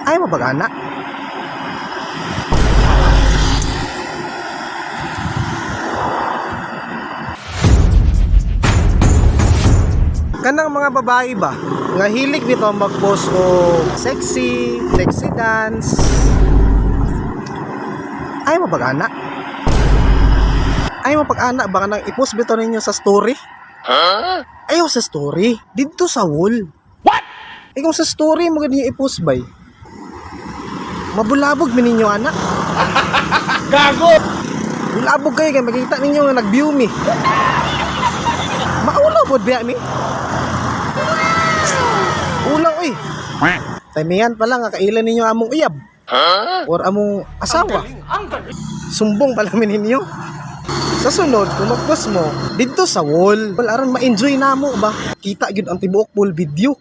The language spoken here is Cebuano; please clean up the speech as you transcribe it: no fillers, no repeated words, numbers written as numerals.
Ay mo pag-ana. Kanang mga babae ba nga hilig nito mag-post o sexy, sexy dance. Ay mo pag-ana. Ay mo pag-ana ba nang i-post bitaw ninyo sa story? Ayaw sa story. Dito sa wall. What? Eh kung sa story mo ganyan i-post bay. Mabulabog mi ninyo, anak. Gago! Bulabog kayo kay makita ninyo nga nag-view mi. Maulaw pod biya mi. Ulaw oy. Tamihan pa lang nga kailan ninyo among uyab. Or among asawa. Sumbong pala mi ninyo. Sa sunod, kung mag-post mo, dito sa wall. Wala aron ma-enjoy na mo ba? Kita gyud ang tibuok full video.